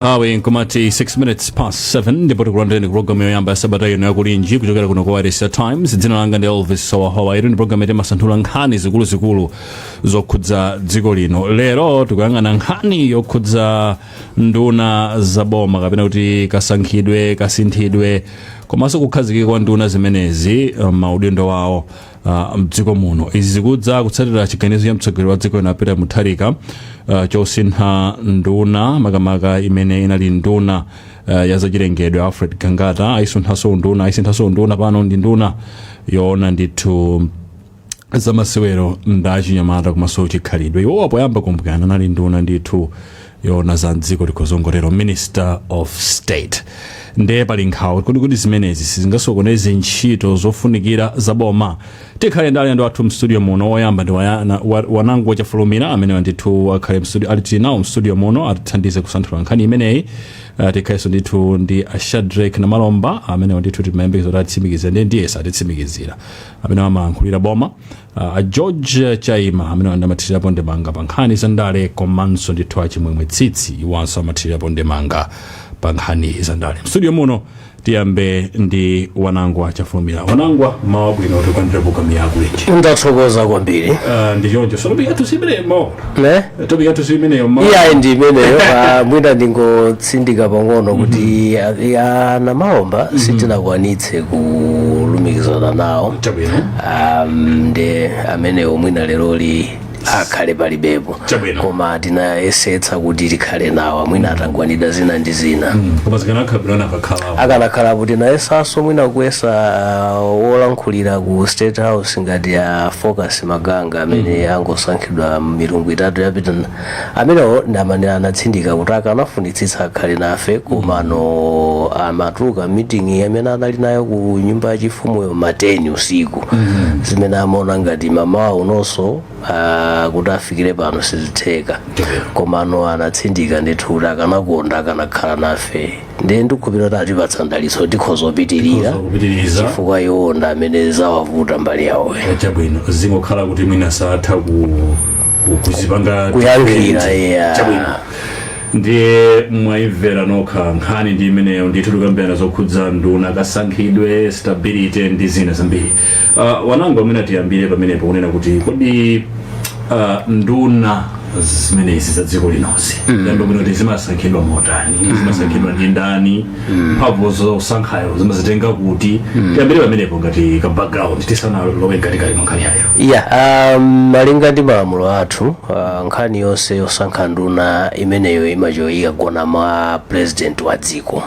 Nthawi nkumati 6 minutes past 7, ndipo tikulandireni ku programu yoyamba ya sabata ino yakulinji kuchokera kuno ku Wailesi Times. Dzina langa ndi Elvis Sawahawa. Iri ndi programu yoti nkhani zikuluzikulu zokhudza dziko lino. Lero tikuyang'ana nkhani yokhudza nduna zaboma, kapena kuti kasankhidwe, kasinthidwe komanso kukhazikika kwa nduna zimenezi, maudindo wawo mdziko muno. Izi zikudza kutsatira chiganizo cha mtsogoleri wa dziko lino, Peter Mutharika, chosintha nduna, makamaka imene inali nduna ya zachilengedwe, Alfred Gangata. Ayisunthanso nduna, ayisinthanso nduna, pano ndi nduna yoona ndithu zamasewero ndi achinyamata komanso chikhalidwe. Iwowa poyamba, kumbukirani, anali nduna ndithu yoona za mdziko, tikhozongotero Minister of State. Ndiye pali nkhawa kuti zimenezi sizingasokoneze ntchito zofunikira za boma? Tikhale ndi alendo athu mstudio muno. Woyamba ndi Wanangwa Chafulumira, amene ndithu akhale mstudio, ali tili nawo mstudio muno, atithandize kusanthula nkhani imeneyi. Tikhalenso ndithu ndi Ashadrek Namalomba, amene ndithu timayembekeza kuti atitsimikizira, ndiye satitsimikizira, amene amayankhulira boma. A George Chaima, amene amathirirapo ndemanga pa nkhani za ndale, komanso ndithu Achimwemwe Tsitsi, iwanso amathirirapo ndemanga pa nkhani za ndale. Mstudio muno tiyambe ndi Wanangwa Chafulumira. Wanangwa, mawa bwino, tikulandira programu yakulinji. Ndathokoza kwambiri. Ndi choncho, so topic yathu simeneyo mawa? Ne? Topic yathu simeneyo mawa? Iyayi, ndi imeneyo. Mwina ndingotsindika pang'ono kuti Namalomba sitinakwanitse kulumikizana nawo. Ndi amenewo mwina leroli akhale palibepo. Koma tinayesetsa kuti tikhale nawo, mwina atangwanidwa zina ndi zina. Koma zikanakhala akakhalapo. Akanakhalapo. Tinayesanso mwina kuyesa wolankhulira ku State House ngati a Focus Maganga, amene angosankhidwa milungu 3 yapita. Amenewo ndi amene anatsindika kuti akanafunitsitsa akhale nafe, komano amatuluka meeting amene anali nayo ku nyumba yachifumuyo ma 10 usiku, zimene amaona ngati mamawa unonso kuti afikire pano sizitheka. Komano anatsindika ndithu kuti akanakonda akanakhala nafe. Ndiye ndikukhulupirira kuti atipatsa ndalitso, tikhoza kupitirira. Tikhoza kupitiriza. Chifukwa iwo ndi amene zawavuta mbali yawoyo. Chabwino, zingokhala kuti mwina satha kuzipanga Kuyankhira, yeah. Chabwino, ndiye mwayimvera nokha nkhani ndi imeneyo ndithu. Tikambirana zokhudza nduna, kasankhidwe, stability ndi zina zambiri. Wanangwa, amene tiyambire pamenepo kunena kuti kodi nduna zimenezi za dziko linozi, yambe bwino kuti zimasankhidwa motani? Zimasankhidwa ndi ndani? Mphamvu zosankhayo zimazitenga kuti? Tiyambire pamenepo ngati ka background tisanalowe mkatikati mwa nkhani yayo. Ya, malinga ndi malamulo athu, nkhani yonse yosankha nduna imeneyo ikagona mwa president wa dziko.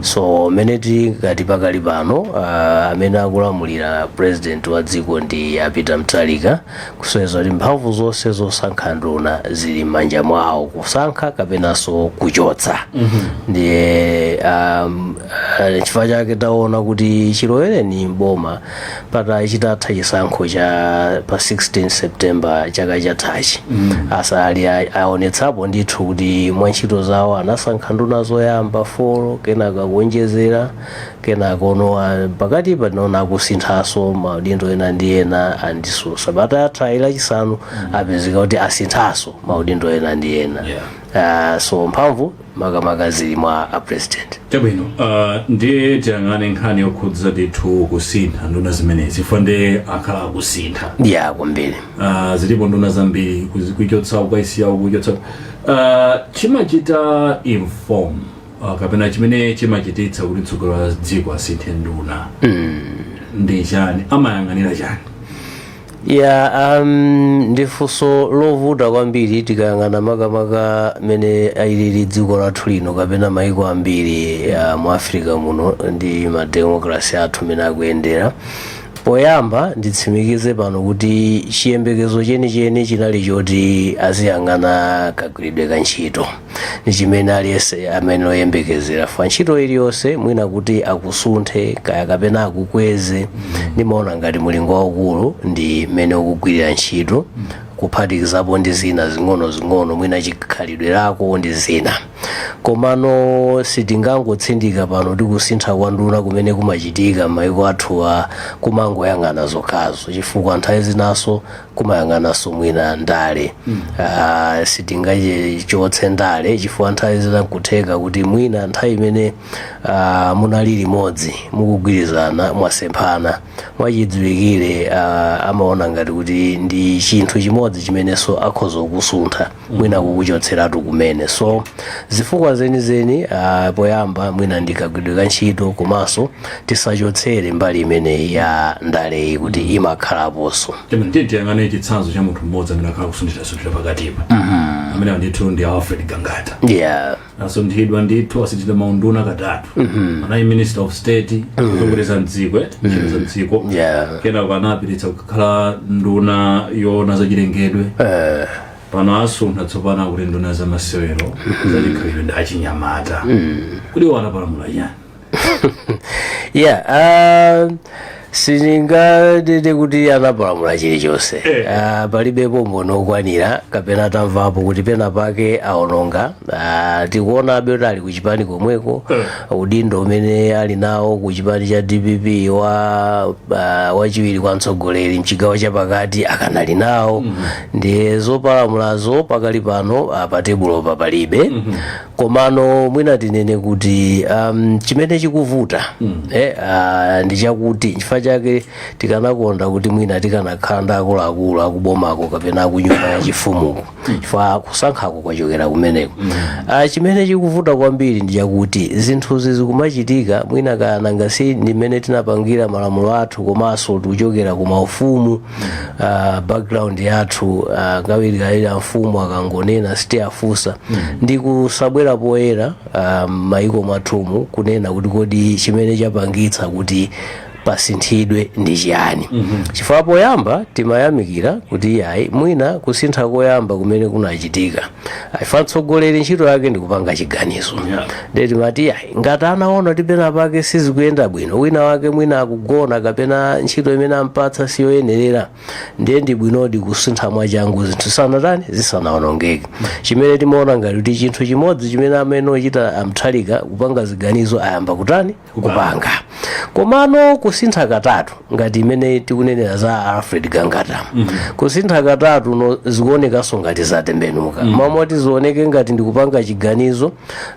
So mene tikati pakali pano, amene akulamulira president wa dziko ndi a Peter Mutharika, kusonyeza kuti mphamvu zonse zosankha nduna zili m'manja mwawo, kusankha kapenanso kuchotsa. Ndiye chifukwa chake taona kuti chilowereni mboma pata chitatha chisankho cha pa 16 September chaka chathachi, asali aonetsapo ndithu kuti mwa ntchito zawo anasankha nduna zoyamba 4, kenaka kuonjezera, kenaka ono pakati patinaona akusinthanso maudindo ena ndi ena. Andiso sabata yatha Lachisanu apezeka kuti asinthanso maudindo ena ndi ena. So mphamvu makamaka zili mwa a president. Chabwino, ndiye tiyang'ane nkhani yokhudza ndithu kusintha nduna zimenezi, ifo ndiye akhala akusintha. Ya, kwambiri. Zilipo nduna zambiri, kuchotsa, kukaisiya, kuchotsa. Chimachita inform kapena chimene chimachititsa kuti mtsogoleri wa dziko asinthe nduna ndi chani? Amayang'anira chani? Ya, ndi funso lovuta kwambiri. Tikayang'ana makamaka mene alili dziko lathu lino kapena maiko ambiri mu Africa muno ndi mademokrasi athu mene akuyendera, poyamba nditsimikize pano kuti chiyembekezo chenicheni chinali choti aziyang'ana kagwiridwe ka ntchito. Ndi chimene aliyense amene oyembekezera fa ntchito iliyonse, mwina kuti akusunthe kaya kapena akukweze, ndimaona ngati mulingo waukulu ndi mmene ukugwirira ntchito. Kuphatikizapo ndi zina zing'ono-zing'ono, mwina chikhalidwe lako ndi zina. Komano sitingangotsindika pano ndi kusintha kwa nduna kumene kumachitika m'mayiko athuwa, kumangoyang'ana zokhazo, chifukwa nthawi zinaso kumayang'ananso mwina ndale. Sitingachotse ndale, chifukwa nthawi zina nkutheka kuti mwina nthawi imene munali limodzi mukugwirizana, mwasemphana, mwachidziwikire amaona ngati kuti ndi chinthu chimodzi chimenenso akhoza kusuntha, mwina kukuchotseratu kumene. So zifukwa zenizeni, poyamba mwina ndikagwiridwe ka ntchito, komanso tisachotsere mbali imeneyi ya ndaleyi kuti imakhalaponso. Chama tiyang'ane chitsanzo cha munthu mmodzi amene akhala kusunthirasunthira pakatipa, amene ndithu ndi Alfred Gangata. Asunthidwa ndithu, asinthidwa maunduna katatu. Anali Minister of State kutsogoleza mdziko, ntchito za mdziko. Kenako anapititsa kukhala nduna yoona zachilengedwe. Pano asuntha tsopano, akuti nduna zamasewero, zachikhalidwe ndi achinyamata. Kuti wanapalamula chani? Yeah, sininganene kuti anapalamula chilichonse. Palibepo mboni okwanira kapena tamvapo kuti pena pake aononga. Tikuonabe kuti ali kuchipani komweko. Udindo umene ali nawo ku chipani cha DPP wa wachiwiri kwa mtsogoleri mchigawo chapakati akanali nawo. Ndiye zopalamulazo pakali pano pa tebulopa palibe. Komano mwina tinene kuti chimene chikuvuta ndi chakuti, chifukwa chake tikanakonda kuti mwina tikanakhala ndi akuluakulu akubomako kapena akunyumba yachifumuko, chifukwa kusankhako kwachokera kumeneko. Chimene chikuvuta kwambiri ndi chakuti zinthuzi zikumachitika mwina kana ngasi ndi mmene tinapangira malamulo athu, komanso tikuchokera ku maufumu. Background yathu, kawirikawiri amfumu akangonena sitiafunsa, ndi kusabwera poyera maiko mwathumu kunena kuti kodi chimene chapangitsa kuti pasinthidwe ndi chiyani. Chifukwa poyamba timayamikira kuti yayi, mwina kusintha koyamba kumene kunachitika, ifa mtsogoleri ntchito yake ndi kupanga chiganizo. Ndiye timati yayi, ngati anaona kuti pena pake sizikuyenda bwino, wina wake mwina akugona kapena ntchito imene ampatsa siyoyenerera, ndiye ndi bwinodi kusintha mwachangu zinthu sanatani, zisanawonongeke. Chimene timaona ngati kuti chinthu chimodzi chimene amene ochita amthalika kupanga ziganizo ayamba kutani, kupanga. Komano kusintha katatu ngati imene tikunenera za Alfred Gangata, kusintha katatu no zikuonekanso ngati zatembenuka. Mamoti zioneke ngati ndikupanga chiganizo,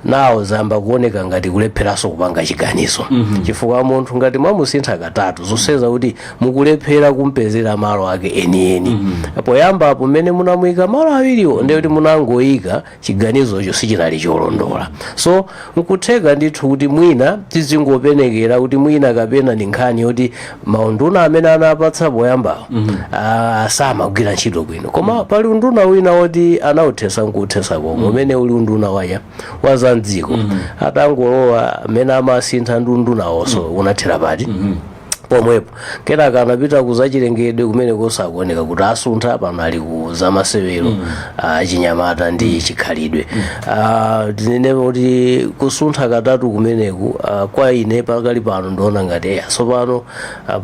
nawo zayamba kuoneka ngati kulepheranso kupanga chiganizo, chifukwa munthu ngati mwamusintha katatu, zoseza kuti mukulephera kumpezera malo ake enieni. Poyamba pamene munamuyika malo awiriwo, ndiye kuti munangoyika chiganizocho sichinali cholondola. So nkutheka ndithu kuti mwina tizingopenekera kuti mwina kapena ndi nkhani yoti maunduna amene anapatsa poyambawo samagwira ntchito bwino. Koma pali unduna wina woti anauthesa nkuthesa komwe, umene uli unduna waya wazamdziko. Atangolowa amene amasintha ndi undunawonso unathera pati pomwepo. Kenaka anapita ku zachilengedwe, kumene kosakuoneka kuti asuntha. Pano ali ku zamasewero, achinyamata ndi chikhalidwe. Tinene kuti kusuntha katatu kumeneku, kwa ine pakali pano ndiona ngati eya, tsopano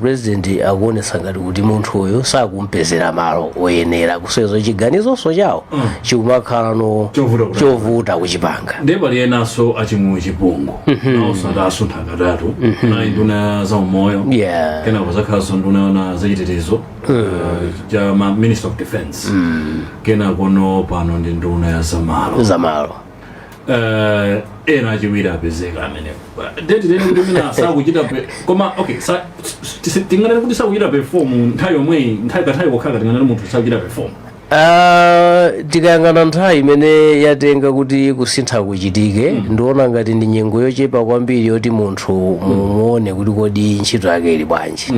president akuonetsa ngati kuti munthu uyu sakumpezera malo oyenera, kuseza chiganizonso chawo chikumakhala no chovuta chovuta kuchipanga. Ndiye pali enanso achimwe Chipungu, nawonso adasuntha katatu. Anali nduna za umoyo, kenako zakhalanso nduna yona zachitetezo, cha Minister of Defense, kenako no pano ndi nduna ya zamalo. Zamalo. Ena achiwiri apezeka amene ndeti tene kuti mina sakuchita koma okay, tinganene kuti sakuchita perform nthawi yomweyi, nthawi kathawi kokhala, tinganene munthu sakuchita perform? Tikayang'ana nthawi imene yatenga kuti kusintha kuchitike, ndiona ngati ndi nyengo yochepa kwambiri yoti munthu mumuone kuti kodi ntchito yake ili bwanji.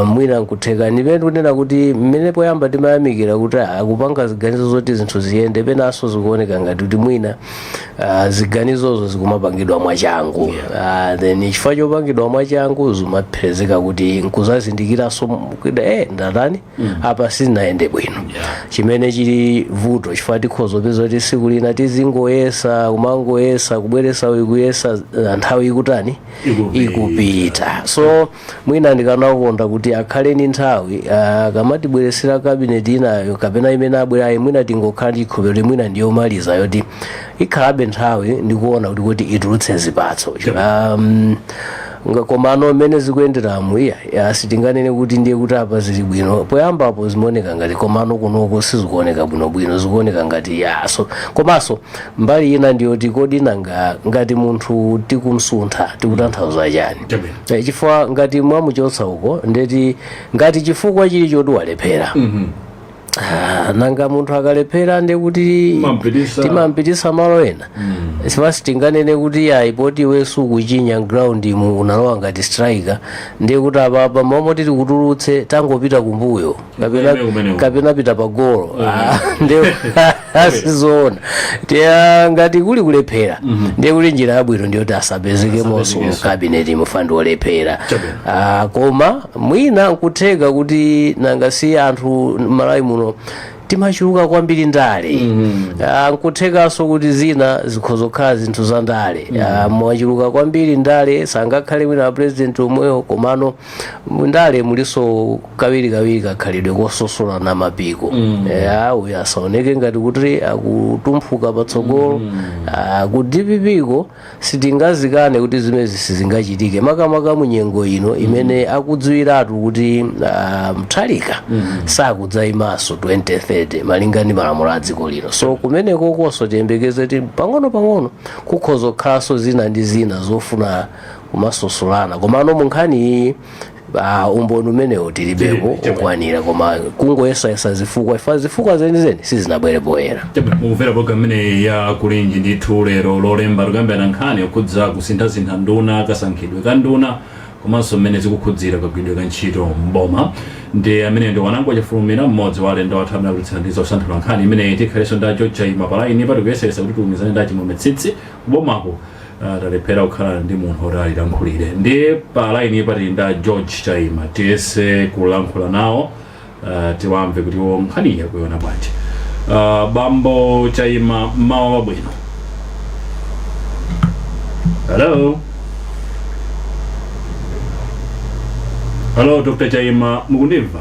Mwina nkutheka ndimene tikunena kuti mmene poyamba timayamikira kuti akupanga ziganizo zoti zinthu ziyende, penanso zikuoneka ngati kuti mwina ziganizozo zikumapangidwa mwachangu. Then chifukwa chopangidwa mwachangu zimapezeka kuti nkuzazindikiranso kuti ndatani apa, sizinayende bwino. Chimene chili vuto, chifukwa tikhoza kupeza kuti tsiku lina tizingoyesa, kumangoyesa, kubweresa uyu, kuyesa, nthawi ikutani? Ikupita. Ikupita. So mwina ndikanakonda kuti akhale ndi nthawi, akamatibweresera cabinet inayo kapena imene abwerayi, mwina tingokhala ndi chikhulupiriro, mwina ndiyomaliza yoti ikhalabe nthawi ndikuona kuti itulutse zipatso. Komano mmene zikuyenderamu, iya, sitinganene kuti ndiye kuti apa zili bwino. Poyambapo zimaoneka ngati, komano kunoko sizikuoneka bwinobwino, zikuoneka ngati ya. So komanso mbali ina ndiyoti, kodi nanga ngati munthu tikumsuntha, tikutanthauza chani? Chabwino. Chifukwa ngati mwamuchotsa uko, ndeti ngati chifukwa chili choti walephera, nanga munthu akalephera ndiye kuti Timampitisa. Timampitisa malo ena. Sipasi sitinganene kuti ayi, poti iwe sukuchinya ground mu, unalowa ngati striker, ndiye kuti apapa momwe tili kutulutse, tangopita kumbuyo kapena Kumene kumeneko. Kapena pita pa golo. Ndiye sizoona. Tiya, ngati kuli kulephera, ndiye kuti njira yabwino ndiyoti asapezekemonso mu cabinet, mufandi wolephera. Chabwino. Koma mwina nkutheka kuti nanga si anthu Malawi muno timachuluka kwambiri ndale. Nkuthekanso kuti zina zikhoza kukhala zinthu za ndale. Mwachuluka kwambiri ndale, sangakhale mwina wa president omweyo, komano ndale muliso kawirikawiri kakhalidwe kososolana mapiko. Uyu asaoneke ngati kuti akutumphuka patsogolo. Ku DPP ko sitingazikane kuti zimezi sizingachitike, makamaka mu nyengo ino imene akudziwiratu kuti Mutharika sakudzayimanso 2030 malinga ndi malamulo a dziko lino. So kumeneko konso tiyembekeze kuti pang'ono pang'ono kukhoza kukhalanso zina ndi zina zofuna kumasosolana. Komano mu nkhani iyi, umboni umenewo tilibepo ukwanira, koma kungoyesayesa zifukwa, ifa zifukwa zenizeni sizinabwere poyera. Mukumvera program imeneyi ya Kulinji ndithu. Lero Lolemba tikuyambirana nkhani yokhudza kusinthasintha nduna, kasankhidwe ka nduna, komanso mmene zikukhudzira kagwiridwe ka ntchito mboma. Ndi amene ndi Wanangwa Chafulumira, mmodzi wa alendo athu amene akutithandiza kusanthula nkhani imeneyi. Tikhalenso ndi a George Chaima pa line pa. Tikuyesesa kuti tiumizane ndi Achimwemwe Tsitsi kubomako, talephera kukhala ndi munthu oti alilankhulire. Ndi pa line pa tili ndi a George Chaima, tiyese kulankhula nawo, tiwamve kuti iwo nkhaniyi akuiona bwanji. Bambo Chaima, mmawa wabwino. Hello, hello, Dr Chaima, mukundimva?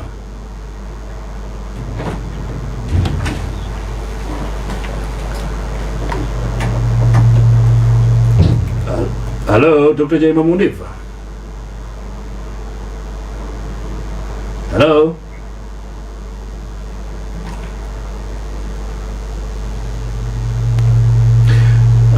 Hello, Dr Chaima, mukundimva? Hello.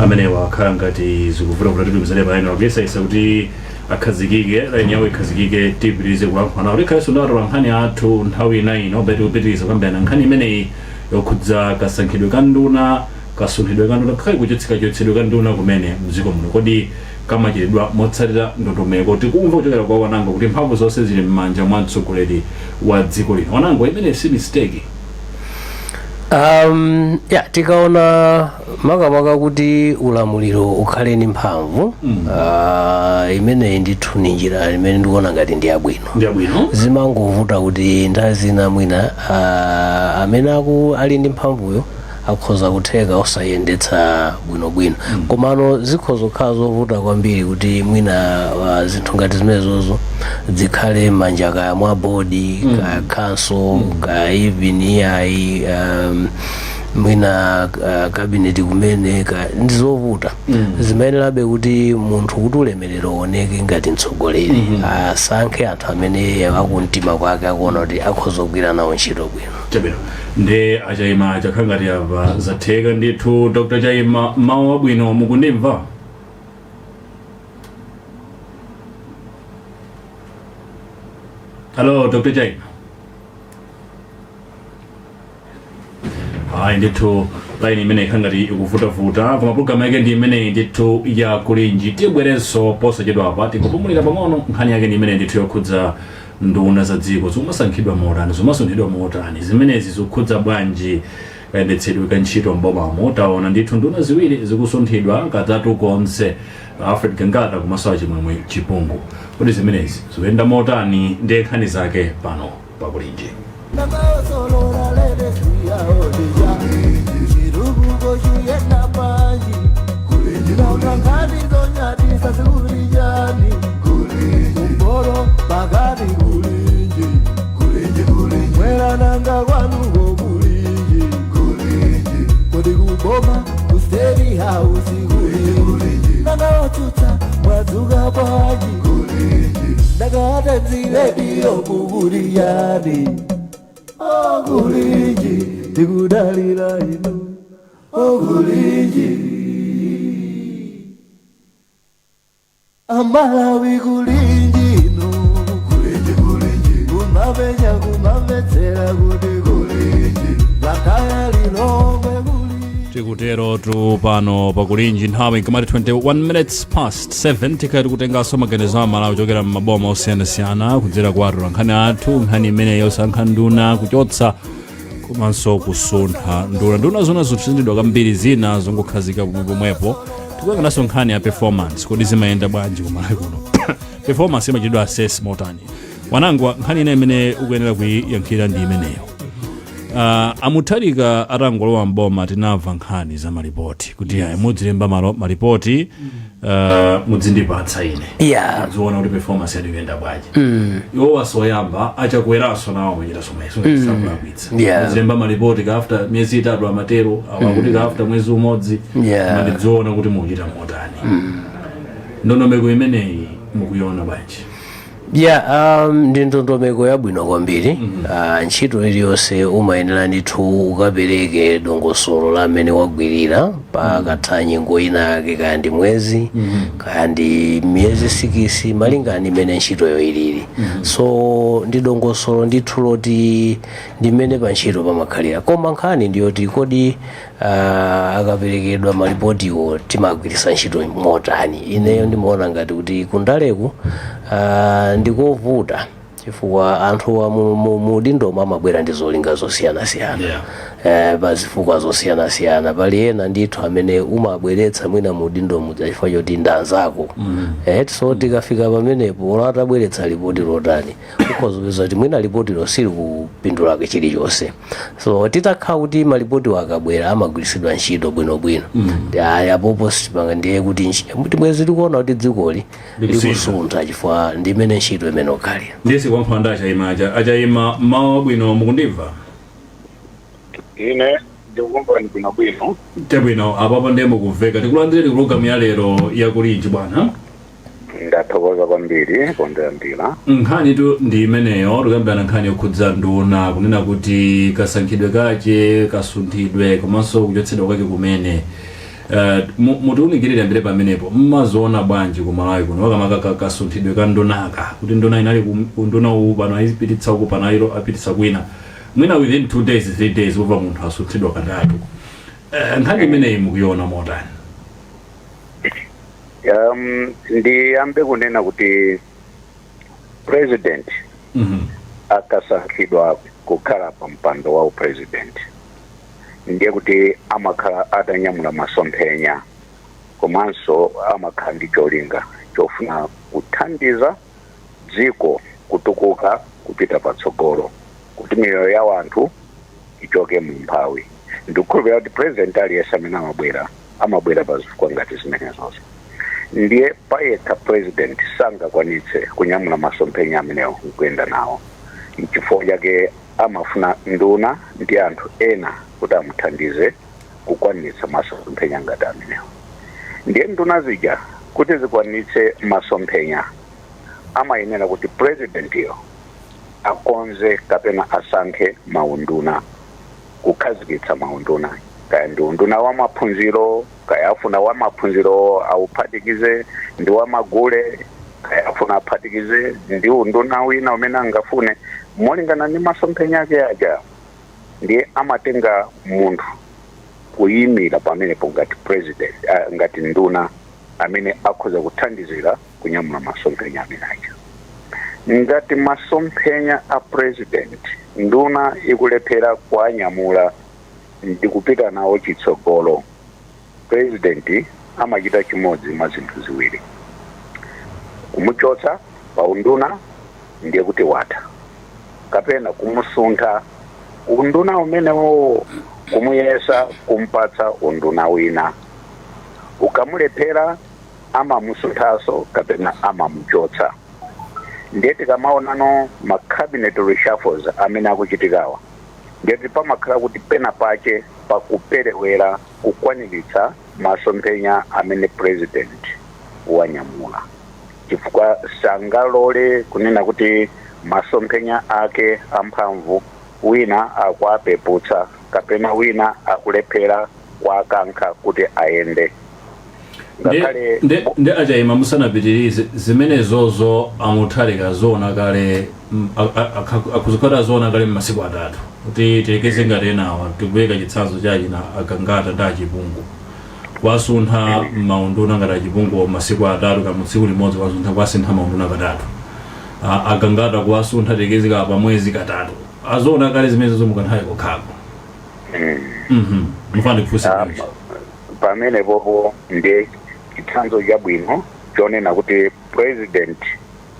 Amenewa akhala ngati zikuvuta kuti tilumizane pa line. Akuyesayesa kuti akhazikike, line yawo ikhazikike, tipitirize kulankhula nawo. Tikhalenso ndi atola nkhani athu nthawi ina ino peti kupitiriza kukambirana nkhani imeneyi yokhudza kasankhidwe ka nduna, kasunthidwe ka nduna, kakhale kuchotsedwa ka nduna kumene mdziko muno. Kodi kamachitidwa motsatira ndondomeko? Tikumva kuchokera kwa Wanangwa kuti mphamvu zonse zili m'manja mwa mtsogoleri wa dziko lino. Wanangwa, imene si mistake? Ya, tikaona makamaka kuti ulamuliro ukhale ndi mphamvu, imeneyi ndithu ni njira imene ndikuona ngati ndi yabwino. Ndi yabwino. Zimangovuta kuti nthawi zina mwina amene aku ali ndi mphamvuyo akhoza kutheka osayendetsa bwinobwino. Komano zikhoza kukhala zovuta kwambiri kuti mwina zinthu ngati zimenezozo zikhale m'manja kaya mwa board, kaya council, kaya even iyayi, mwina cabinet kumene ndizovuta. Zimayenerabe kuti munthu, kuti ulemerero uoneke ngati mtsogoleri, asankhe anthu amene akumtima kwake akuona kuti akhoza kugwira nawo ntchito bwino. Chabwino. Ndi aChaima chakhala ngati apa zatheka ndithu. Dr Chaima, mawu abwino, mukundimva? Hello, Dr Chaima. Ayi ndithu, laini imene ikhala ngati ikuvutavuta, koma programu yake ndi imeneyi ndithu ya Kulinji. Tibwerenso posachedwapa, tingopumulira pang'ono. Nkhani yake ndi imeneyi ndithu yokhudza nduna za dziko, zimasankhidwa motani, zimasunthidwa motani, zimenezi zikukhudza bwanji kayendetsedwe ka ntchito mbomamo? Taona ndithu nduna ziwiri zikusunthidwa katatu konse, Alfred Gangata komanso Achimwemwe Chipungu. Kodi zimenezi zikuyenda motani? Ndiye nkhani zake pano pakulinji. Solo la chawo ndija chitukuko chiyenda bwanji? Nanga nkhani zonyadisa zikulijani? Kumporo pakati kulinji, kumwera nanga kwanuko kulinji? Kodi kuboma ku State House kulinji? Nanga otsutsa mwadzuka bwanji? Nanga Times Radio kukuliyani? Okulinji, tikudalira inu okulinji. Amalawi kulinji inu, kumapenya kumamvetsera kuti kulinji Blantyre, Lilongwe kulinji. Tikutero tu pano pakulinji, nthawi nkamati 21 minutes past 7. Tikhale tikutenganso maganizo a Malawi kuchokera m'maboma osiyanasiyana kudzera kwa atolankhani athu, nkhani imeneyi yosankha nduna, kuchotsa komanso kusuntha nduna. Nduna zona zotsindidwa kwambiri, zina zongokhazika pomwe pomwepo. Tikuyang'ananso nkhani ya performance, kodi zimayenda bwanji kumalawi kuno? Performance imachitidwa assess motani? Wanangwa, nkhani ina imene ukuyenera kuyiyankhira ndi imeneyo. Amutharika atangolowa mboma, tinamva nkhani za malipoti kuti ayi, mudzilemba malipoti, mudzindipatsa ine mudziona kuti performance yanu ikuyenda bwanji. Iwo wasoyamba achakweranso nawo amachita somweso, sakulakwitsa. Mudzilemba malipoti ka after miyezi 3, amatero awakuti ka after mwezi umodzi, mandidziona kuti mukuchita motani. Ndondomeko imeneyi mukuiona bwanji? Yeah, ndi ndondomeko yabwino kwambiri. Ntchito iliyonse umayenera ndithu ukapereke dongosolo la mmene wagwirira pakatha nyengo ina yake, kaya ndi mwezi, kaya ndi miyezi 6, malingana ndi mmene ntchitoyo ilili. So ndi dongosolo ndithu loti ndi mmene pa ntchito pamakhalira. Koma nkhani ndiyoti kodi akaperekedwa malipotiwo timagwiritsa ntchito motani? Ineyo ndimaona ngati kuti kundaleku ndikovuta chifukwa anthu mu udindomo amabwera ndi zolinga zosiyanasiyana, pa zifukwa zosiyanasiyana. Pali ena ndithu amene umabweretsa mwina mu udindomo chifukwa choti ndanzako. So tikafika pamenepo, olo atabweretsa lipoti lotani, ukhoza kupeza kuti mwina lipotilo silikupindulako chilichonse. So titakhala kuti malipotiwo akabwera amagwiritsidwa ntchito bwinobwino, apopo sipanga ndiye kuti mwezi tikuona kuti dzikoli Likusintha. Likusuntha chifukwa ndi imene ntchito imene ukhalira. Ndiyese kuyankhula ndi Achayima. Achayima, mawu abwino, mukundimva? Ine ndikukumvani bwinobwino. Chabwino, apapo ndiye mukumveka. Tikulandireni programu ya lero yakulinji, bwana. Ndathokoza kwambiri kondiyambira. Nkhani tu ndi imeneyo, tikuyambirana nkhani yokhudza nduna, kunena kuti kasankhidwe kache, kasunthidwe komanso kuchotsedwa kwake kumene. Mutiunikirire ambire pamenepo, mmaziona bwanji ku Malawi kuno, makamaka kasunthidwe ka ndunaka, kuti nduna inali ku nduna uwu, pano ayipititsa uku, pano ayilo apititsa kwina, mwina within 2 days, 3 days ubva munthu asunthidwa katatu? Nkhani imeneyi mukuiona motani? Ndiyambe kunena kuti president akasankhidwa kukhala pa mpando wa upresident, ndiye kuti amakhala atanyamula masomphenya komanso amakhala ndi cholinga chofuna kuthandiza dziko kutukuka kupita patsogolo, kuti miyoyo ya wanthu ichoke mu mphawi. Ndikukhulupirira kuti president aliyense amene amabwera, amabwera pa zifukwa ngati zimenezozo. Ndiye payekha president sangakwanitse kunyamula masomphenya amenewo nkuyenda nawo. Nchifukwa chake amafuna nduna ndi anthu ena kuti amuthandize kukwaniritsa masomphenya ngati amenewo. Ndiye nduna zija kuti zikwanitse masomphenya, amayenera kuti presidentiyo akonze kapena asankhe maunduna, kukhazikitsa maunduna, kaya ndi unduna wa maphunziro, kaya afuna wa maphunziro awuphatikize ndi wa magule, kaya afuna aphatikize ndi unduna wina umene angafune molingana ndi masomphenya ake aja. Ndiye amatenga munthu kuyimira pamenepo ngati president, ngati nduna amene akhoza kuthandizira kunyamula masomphenya amene aja. Ngati masomphenya a president nduna ikulephera kuanyamula ndi kupita nawo chitsogolo, president amachita chimodzi mwa zinthu ziwiri: kumuchotsa pa unduna, ndiye kuti watha, kapena kumusuntha Unduna umenewo kumuyesa kumpatsa unduna wina, ukamulephera amamusunthaso kapena amamuchotsa. Ndiye tikamaonano ma cabinet reshuffles amene akuchitikawa, ndiyeti pamakhala kuti pena pache pakuperewera kukwaniritsa masomphenya amene president wanyamula, chifukwa sangalole kunena kuti masomphenya ake amphamvu wina akuapeputsa kapena wina akulephera kuakankha kuti ayende. Ngakhale Nde achayima, musanapitirize, zimenezozo amutharika zoona kale akuzikhala zoona kale m'masiku 3, kuti tilekeze ngati enawa, tikupereka chitsanzo chachina Agangata ndi Achipungu, kwasuntha maunduna ngati Achipungu masiku 3 kamu tsiku limodzi kwasuntha, kwasintha maunduna katatu. Agangata kuwasuntha tilekeze ka pamwezi katatu. Azoona kale zimenezozo mukanthawi kokhako. Mufana ndikufunse bwanji? Pamene popo ndiye chitsanzo chabwino chonena kuti president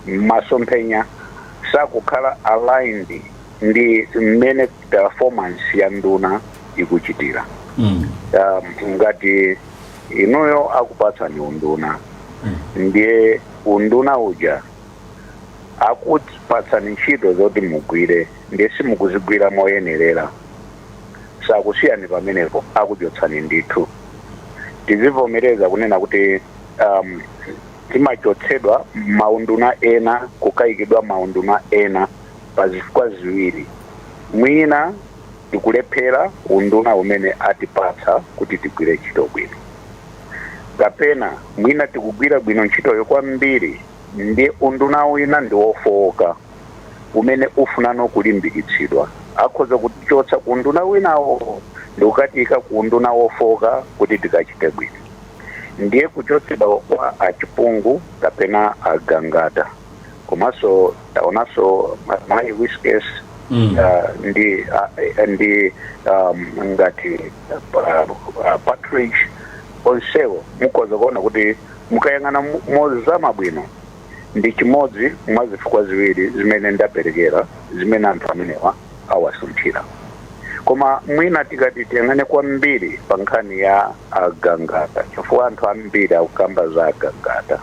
masomphenya sakukhala aligned ndi mmene performance ya nduna ikuchitira. Ngati inuyo akupatsani unduna, ndiye unduna uja akupatsani ntchito zoti mugwire, ndiye simukuzigwira moyenerera, sakusiyani pamenepo, akuchotsani ndithu. Tizivomereza kunena kuti timachotsedwa maunduna ena kukayikidwa maunduna ena pa zifukwa ziwiri: mwina tikulephera unduna umene atipatsa kuti tigwire ntchito bwino, kapena mwina tikugwira bwino ntchitoyo kwambiri ndi unduna wina ndi wofowoka umene ufunano kulimbikitsidwa, akhoza kutichotsa ku unduna winawo ndi kukatika ku unduna wofowoka kuti tikachite bwino. Ndiye kuchotsedwa kwa Achipungu kapena Agangata, komanso taonanso mayi Whiskes, ndi ngati Partridge, onsewo mukhoza kuona kuti mukayang'ana mozama bwino ndi chimodzi mwa zifukwa ziwiri zimene ndaperekera zimene anthu amenewa awasunthira. Koma mwina tikati tiyang'ane kwambiri pa nkhani ya Agangata, chifukwa anthu ambiri akukamba za Agangata,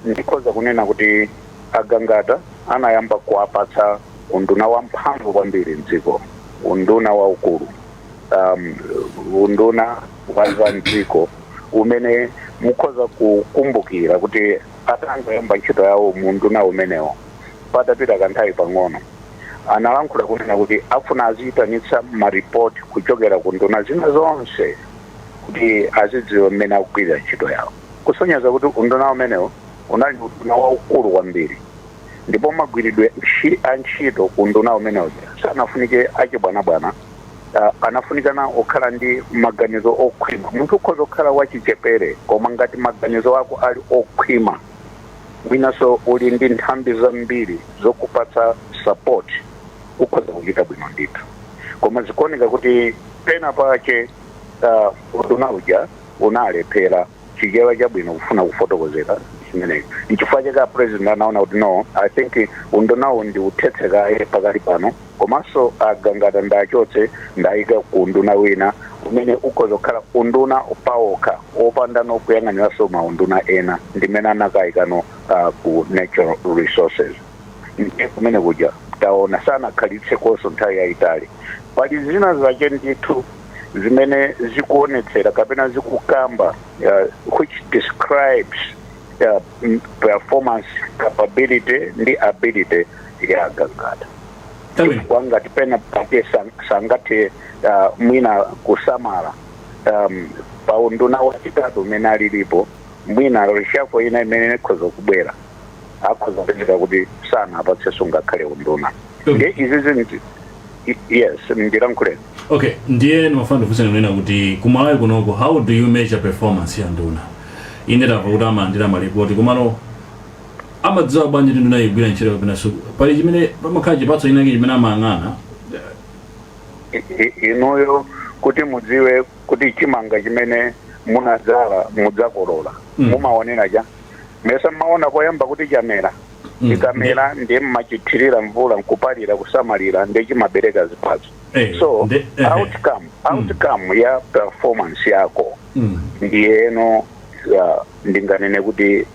ndikhoza kunena kuti Agangata anayamba kuwapatsa unduna wamphamvu kwambiri mdziko, unduna waukulu, unduna wa za mdziko umene mukhoza kukumbukira kuti atangoyamba ntchito yawo mu unduna umenewo, patapita kanthawi pang'ono analankhula kunena kuti afuna aziyitanitsa maripoti kuchokera ku nduna zina zonse kuti azidziwa mmene akugwirira ntchito yawo, kusonyeza kuti unduna umenewo unali unduna waukulu kwambiri. Ndipo magwiridwe a ntchito ku unduna umenewo sanafunike achibwanabwana, anafunikana okhala ndi maganizo okhwima. Munthu ukhoza kukhala wachichepere, koma ngati maganizo ako ali okhwima, mwinanso uli ndi nthambi zambiri zokupatsa support, ukhoza kuchita bwino ndithu. Koma zikuoneka kuti pena pache unduna uja unalephera. Chichewa chabwino kufuna kufotokozera chimenecho, nchifukwa chake a president anaona kuti, "No, I think undunawo ndi uthetse kaye pakali pano, komanso Agangata ndachotse, ndayika ku unduna wina umene ukhoza kukhala unduna pawokha opanda nokuyang'aniranso maunduna ena," ndimene anakayikano ku Natural Resources. Ndiye kumene kuja taona sanakhalitse konso nthawi yayitali. Pali zina zache ndithu zimene zikuonetsera kapena zikukamba, which describes performance capability ndi ability ya Agangata. Chifukwa ngati pena pake sangathe mwina kusamala pa unduna wachitatu umene alilipo, mwina reshuffle ina imene ikhoza kubwera akhoza kupezeka kuti sanapatsenso ngakhale unduna. Ndiye izi zinthu, yes, ndilankhuleni. Okay, ndiye ndimafuna ndifunse kunena kuti kumalawi kunoko, how do you measure performance ya nduna? Ine tamva kuti amalandira malipoti, komano amadziwa bwanji kuti nduna igwira ntchito kapena pali chimene pamakhala chipatso chinake chimene amayang'ana? Inuyo kuti mudziwe kuti chimanga chimene munadzala mudzakolola, mumaonera cha mesa mmaona koyamba kuti chamera. Chikamera ndiye mmachithirira mvula, nkupalira, kusamalira, ndiye chimabereka zipatso. So outcome ya performance yako ndiyeno ndinganene kuti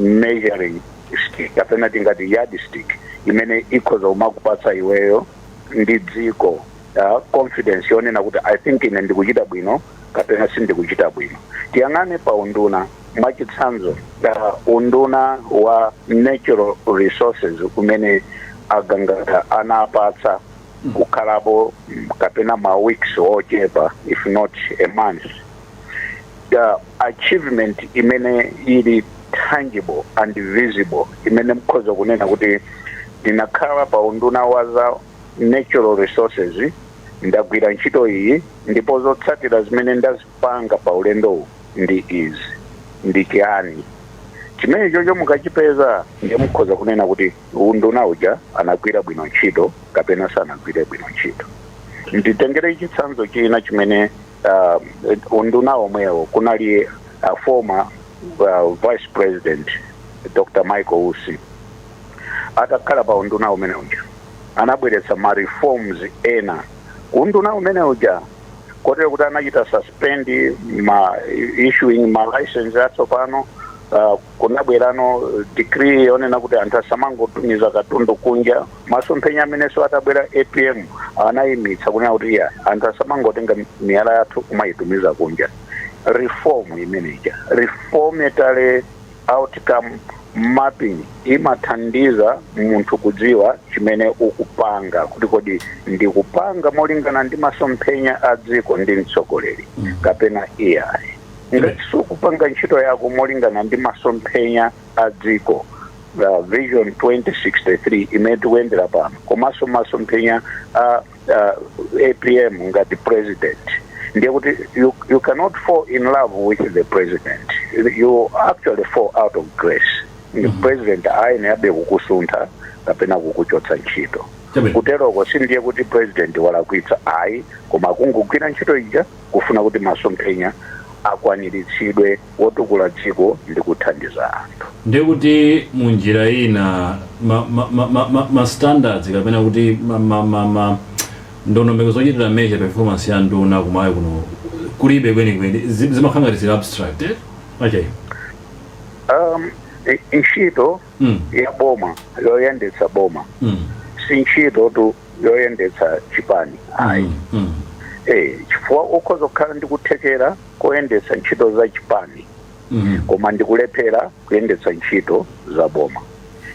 measuring stick kapena tingati yardstick imene ikhoza kumakupatsa iweyo ndi dziko confidence yonena kuti, "I think ine ndikuchita bwino kapena sindikuchita bwino." Tiyang'ane pa unduna, mwachitsanzo unduna wa natural resources umene aGangata anapatsa kukhalapo kapena ma weeks ochepa, if not a month. The achievement imene ili tangible and visible imene mkhoza kunena kuti ndinakhala pa unduna wa za natural resources, ndagwira ntchito iyi, ndipo zotsatira zimene ndazipanga pa ulendowu ndi izi, ndi chiyani? Chimene chocho mukachipeza, ndiye mukhoza kunena kuti unduna uja anagwira bwino ntchito kapena sanagwire bwino ntchito. Nditengere chitsanzo china chimene unduna omwewo kunali former Vice President Dr Michael Usi. Atakhala pa unduna umene uja, anabweretsa ma reforms ena unduna umene uja, kotero kuti anachita suspend ma issuing ma license atsopano. Kunabwerano decree yonena kuti anthu asamangotumiza katundu kunja. Masomphenya amenenso atabwera APM anayimitsa kunena kuti iya, anthu asamangotenga miyala yathu kumayitumiza kunja. Reform imeneja, reformatory outcome mapping, imathandiza munthu kudziwa chimene ukupanga, kuti kodi ndikupanga molingana ndi masomphenya a dziko ndi mtsogoleri kapena iyayi. Ngati sukupanga ntchito yako molingana ndi masomphenya a dziko, Vision 2063 imene tikuyendera pano, komanso masomphenya a APM ngati president, ndiye kuti you cannot fall in love with the president, you actually fall out of grace. President ayenerabe kukusuntha kapena kukuchotsa ntchito. Kuteroko sindiye kuti president walakwitsa, ayi, koma kungogwira ntchito ija kufuna kuti masomphenya akwaniritsidwe wotukula dziko ndi kuthandiza anthu. Ndiye kuti munjira ina ma standards kapena kuti ma ndondomeko zochitira measure performance ya nduna kumayi kuno kulibe kwenikweni, zimakhala ngati zili abstract, eh? Okay. Ntchito ya boma, yoyendetsa boma, si ntchito tu yoyendetsa chipani, ayi. Chifukwa ukhoza kukhala ndi kuthekera koyendetsa ntchito za chipani koma ndikulephera kuyendetsa ntchito za boma,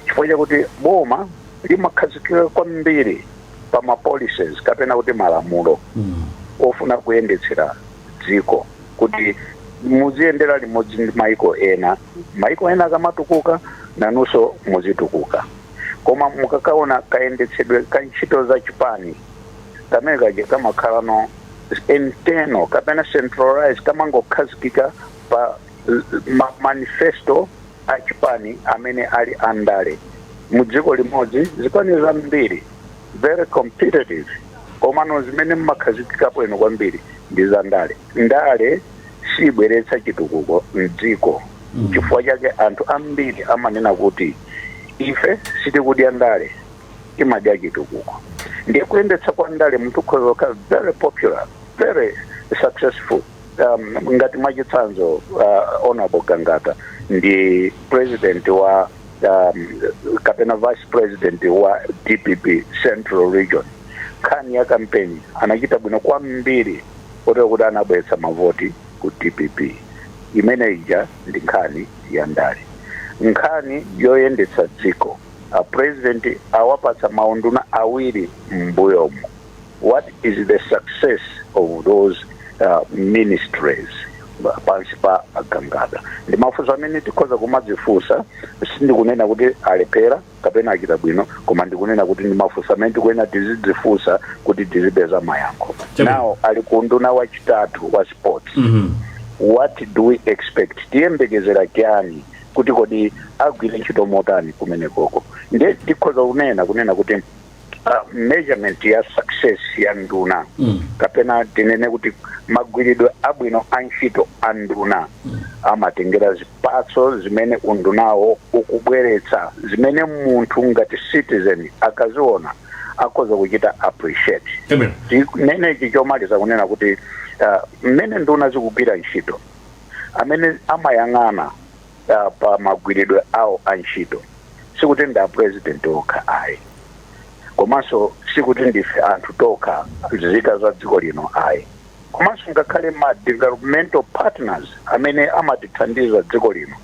chifukwa chakuti boma limakhazikika kwambiri pa ma policies kapena kuti malamulo ofuna kuyendetsera dziko kuti muziyendera limodzi ndi maiko ena. Maiko ena akamatukuka, nanunso muzitukuka. Koma mukakaona kayendetsedwe ka ntchito za chipani kamene kaja kamakhala no internal kapena centralized, kamangokhazikika pa ma manifesto a chipani amene ali andale mu dziko limodzi. Zipani zambiri, very competitive, komano zimene mmakhazikikapo ino kwambiri ndi za ndale. Ndale sibweretsa chitukuko mdziko. Chifukwa chake anthu ambiri amanena kuti ife sitikudya ndale, timadya chitukuko. Ndiye kuyendetsa kwa ndale, munthu ukhoza kukhala very popular, very successful. Ngati mwachitsanzo Honorable Gangata ndi president wa kapena vice president wa DPP Central Region. Nkhani ya kampeni anachita bwino kwambiri kotero kuti anabweretsa mavoti ku DPP. Imene ija ndi nkhani ya ndale. Nkhani yoyendetsa dziko, a president awapatsa maunduna awiri m'mbuyomo. What is the success of those ministries pansi pa aGangata? Ndi mafunso amene tikhoza kumadzifunsa. Sindikunena kuti alephera kapena achita bwino, koma ndikunena kuti ndi mafunso amene tikuyenera tizidzifunsa kuti tizipeza mayankho. Now ali ku unduna wachitatu wa sports. What do we expect? Tiyembekezera chani kuti kodi agwire ntchito motani kumenekoko? Ndiye tikhoza kunena kuti measurement ya success ya nduna kapena tinene kuti magwiridwe abwino a ntchito a nduna amatengera zipatso. Zipatso zimene undunawo ukubweretsa, zimene munthu ngati citizen akaziona akhoza kuchita appreciate. Nenechi chomaliza kunena kuti mmene nduna zikugwira ntchito, amene amayang'ana pa magwiridwe awo a ntchito sikuti ndi a president okha ayi, komanso sikuti ndife anthu tokha nzika za dziko lino ayi, komanso ngakhale ma developmental partners amene amatithandiza dziko lino,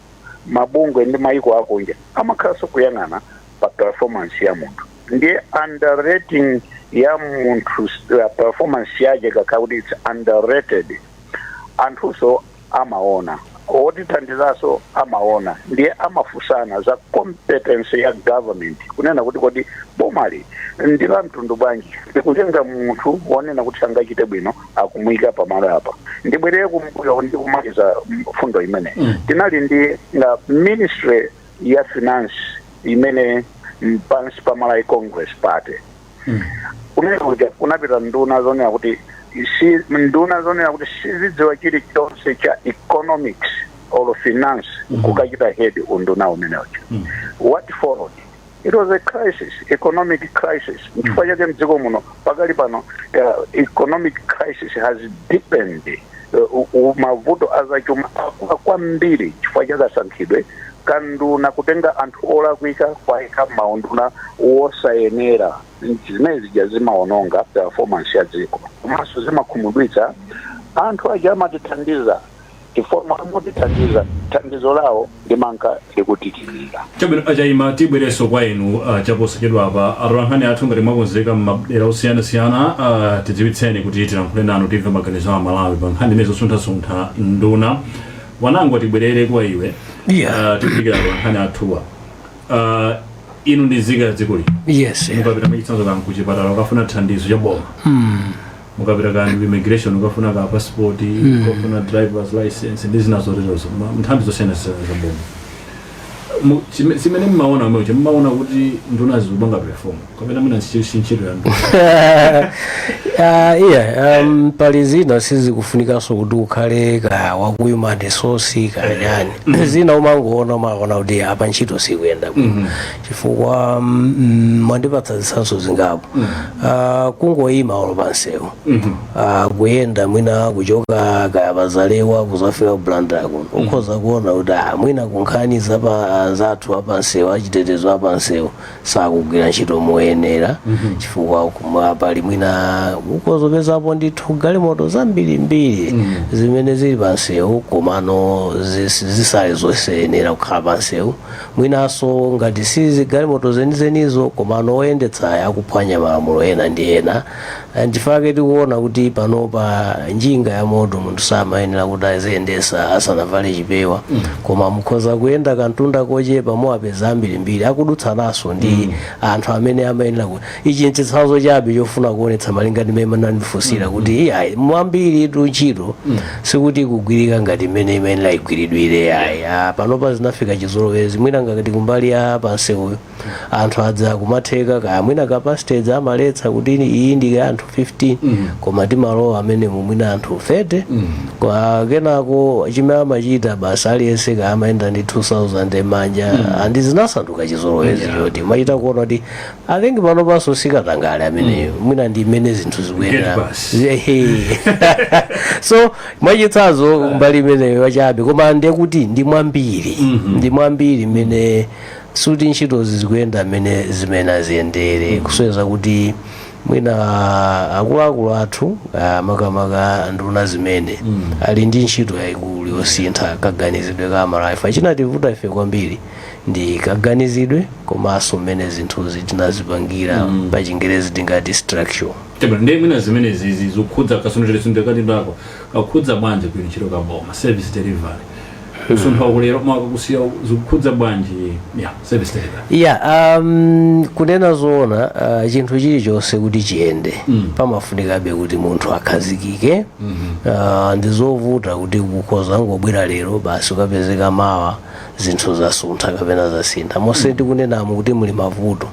mabungwe ndi maiko akunja, amakhalanso kuyang'ana pa performance ya munthu. Ndiye underrating ya munthu, performance yake kakhala kuti it's underrated, anthunso amaona, otithandizanso amaona, ndiye amafunsana za competence ya government, kunena kuti kodi bomali ndi la mtundu bwanji likutenga munthu wonena kuti sangachite bwino akumuyika pamalo apa? Ndibwerere kumbuyo ndi kumaliza fundo imene tinali ndi Ministry ya Finance imene pansi pa Malawi Congress Party. Kumene kuja kunapita nduna zonena kuti si nduna zonena kuti sizidziwa chilichonse cha economics or finance kukachita head unduna umenewocho. What followed? It was a crisis, economic crisis. Nchifukwa chake mdziko muno pakali pano economic crisis has deepened. Mavuto azachuma akula kwambiri chifukwa chakasankhidwe kanduna, kutenga anthu olakwika kwayika maunduna wosayenera. Zimene zija zimaononga performance ya dziko, komanso zimakhumudwitsa anthu aja amatithandiza, chifukwa amotithandiza thandizo lawo limanka likutikirira. Chabwino, Achaima, tibwerenso kwa inu chaposachedwa apa. Atolankhani athu, ngati mwakonzeka m'madera osiyanasiyana, tidziwitseni kuti tilankhule nanu, timve maganizo a Malawi pa nkhani imene zosunthasuntha nduna. Wanango, tibwerere kwa iwe. Tikudikira atolankhani athuwa. Inu ndi nzika ya dziko lino. Mukapita mwachitsanzo kan kuchipatala ukafuna thandizo cha boma, mukapita kan ku immigration ukafuna ka passport, ukafuna driver's license ndi zina zoterozo, nthambi zosiyanasiyana za boma, zimene mmaona mweche, mmaona kuti nduna zikupanga perform kapena mwina si ntchito ya nduna? Yeah, pali zina sizikufunikanso kuti ukhale ka waku human resource kanyani. Zina umangoona, umaona kuti apa ntchito sikuyenda bwino, chifukwa mwandipatsa zitsanzo zingapo. Kungoyima olo pansewu, kuyenda mwina kuchoka kaya pazalewa kuzafika ku Blantyre kuno, ukhoza kuona kuti mwina kunkhani zapa anzathu apansewu, achitetezo apansewu sakugwira ntchito moyenera, chifukwa pali mwina ukozopezapo ndithu galimoto zambirimbiri zimene zili pansewu komano zisali zosayenera kukhala pansewu. Mwinanso ngati si galimoto zenizenizo, komano oyendetsa akuphwanya malamulo ena ndi ena. Nchifukwa tikuona kuti panopa njinga ya moto munthu samayenera kuti aziyendesa asanavale chipewa, koma mukhoza kuyenda kantunda kochepa muwapeza ambirimbiri akudutsanaso ndi anthu amene amayenera ku. Ichi nchitsanzo chabe chofuna kuonetsa malinga ndi mmene manandifunsira kuti iyayi, mwambiri tu ntchito sikuti kugwirika ngati mmene imayenera igwiridwire, yayi. Panopa zinafika chizolowezi, mwina ngati kumbali ya pansewuyo anthu adza kumatheka kaya mwina capacity amaletsa kuti iyi ndi ya anthu 15, koma timalowa amene mwina anthu 30. Kwa kenako chimene amachita basi, aliyense kaya amayenda ndi 2000 manja, andi zinasanduka chizolowezi choti machita kuona kuti I think pano paso sikatangale ameneyo, mwina ndi mmene zinthu zikuyendera. Get bus. Ehe. So mwachitsanzo mbali imeneyo wachabe, koma ndiye kuti ndi mwambiri, ndi mwambiri mmene suti ntchitozi zikuyenda mmene zimene aziyendere, kusonyeza kuti mwina akuluakulu athu, makamaka nduna zimene ali ndi ntchito yayikulu yosintha kaganizidwe ka Amalawi. Chinativuta ife kwambiri ndi kaganizidwe komanso mmene zinthuzi tinazipangira, pa Chingerezi tingati structure. Chabwino, ndiye mwina zimene zizi zikukhudza kasunthidwe katindako kakhudza bwanji kuino ntchito ka boma, service delivery? Kusuntha kulero makakusiya zikukhudza bwanji ya service delivery? Yeah, kunena zoona, chinthu chilichonse kuti chiyende pamafunikabe kuti munthu akhazikike. Ndi zovuta kuti kukhoza ngobwera lero basi ukapezeka mawa. Zinthu zasuntha kapena zasintha monse tikunenamo kuti muli mavuto.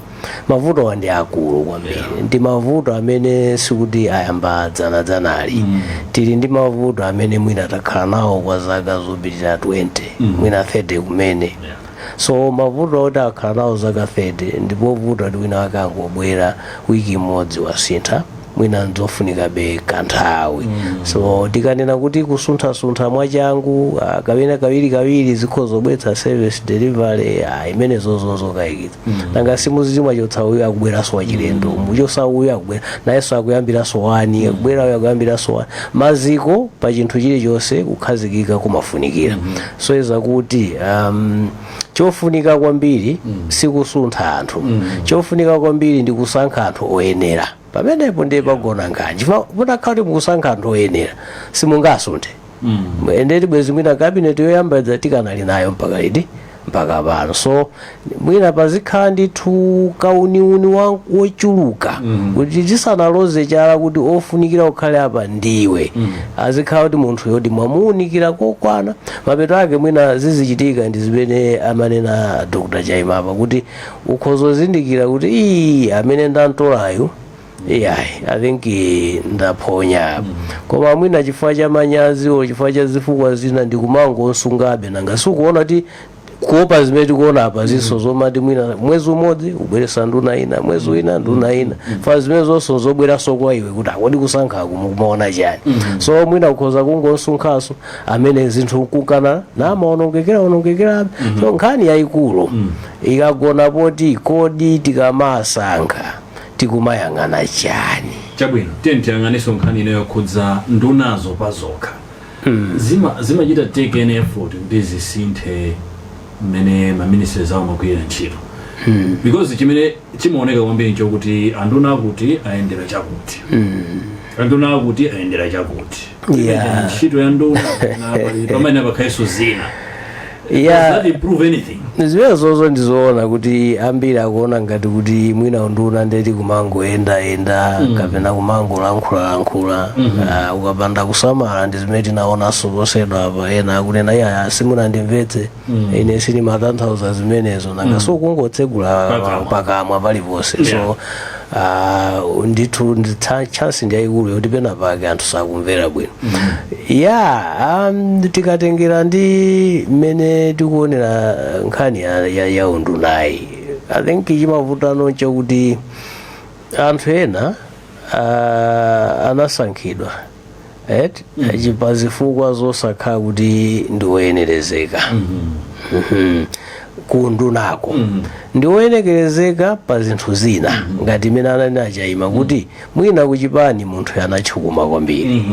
Mavuto ndi akulu kwambiri, ndi mavuto amene sikuti ayamba dzanadzanali. Tili ndi mavuto amene mwina takhala nawo kwa zaka zopitirira 20, mwina 30 kumene. So mavuto oti akhala nawo zaka 30, ndipo vuto ati wina wake angobwera wiki imodzi wasintha, mwina nzofunikabe kanthawi. So tikanena kuti kusunthasuntha mwachangu, kapena kawirikawiri zikhoza zobweretsa service delivery, imene zozozokayikitsa. Nanga simuzizi mwachotsa uyu, akubweranso wachilendo, muchosa uyu, akubwera nayenso, akuyambiranso wani, akubwera uyu, akuyambiranso wani. Maziko pa chinthu chilichonse kukhazikika kumafunikira. So iza kuti chofunika kwambiri sikusuntha anthu, chofunika kwambiri ndi kusankha anthu oyenera. Pamenepo ndiye pagona nkhani, chifukwa mutakhala kuti mukusankha anthu oyenera, simungasunthe. Endeti bwezi mwina cabinet yoyamba idza tikanali nayo mpaka liti? Mpaka pano. So mwina pazikhala ndithu kauniuni wochuluka kuti tisanaloze chala kuti ofunikira ukhale apa ndiwe, azikhala kuti munthu yoti mwamuunikira kokwana. Mapeto ake mwina zizichitika ndi zimene amanena Dr Chaimapa, kuti ukhoza kuzindikira kuti ii, amene ndantolayo, iyayi, I think ndaphonya. Koma mwina chifukwa cha manyaziwo, chifukwa cha zifukwa zina, ndikumangosungabe. Nanga sikuona kuti kuopa zimene tikuona apa zinso zomati mwina mwezi umodzi ubweresa nduna ina, mwezi wina nduna ina, fa zimene zonso zobweranso kwa iwe kuti akodi kusankhaku mukumaona chani? So mwina ukhoza kungosunkhaso amene zinthu nkukana namaonongekera onongekerabe. So nkhani yayikulu ikagona poti kodi tikamasankha tikumayang'ana chani? Chabwino, tiye tiyang'anenso nkhani ino yokhudza ndunazo pa zokha. Zimachita take an effort kuti zisinthe mmene ma ministries awo amagwirira ntchito, because chimene chimaoneka kwambiri nchokuti anduna akuti ayendera chakuti, anduna akuti ayendera chakuti. Ntchito ya nduna pamene pakhalenso zina. Does that improve anything? Zimene zozo ndizoona kuti ambiri akuona ngati kuti mwina unduna ndeti kumangoyendayenda kapena kumangolankhulalankhula. Ukapanda kusamala, ndi zimene tinaonanso posedwa apa, ena akunena, "Iya, simunandimvetse, ine sinimatanthauza zimenezo." Nanga sukungotsegula pakamwa. Pakamwa paliponse. So ndithu ndi chance ndi yayikulu yoti pena pake anthu sakumvera bwino. Ya, tikatengera ndi mmene tikuonera nkhani ya undunayi, I think chimavutano chakuti anthu ena anasankhidwa et pa zifukwa zosakhala kuti ndi woyenerezeka. Kundunako ndi woyenekerezeka pa zinthu zina, ngati imene ananena Chaima kuti mwina kuchipani munthu anatchukuma kwambiri,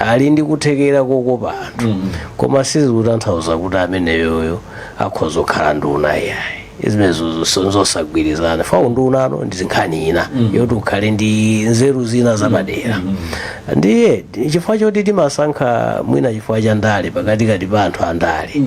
ali ndi kuthekera kokopa anthu, koma sizikutanthauza kuti ameneyoyo akhoza kukhala nduna, iyayi. Zimenezo zosagwirizana. Fa undunano ndi nkhani ina yoti ukhale ndi nzeru zina zapadera. Ndiye chifukwa choti timasankha mwina chifukwa cha ndale pakatikati pa anthu andale,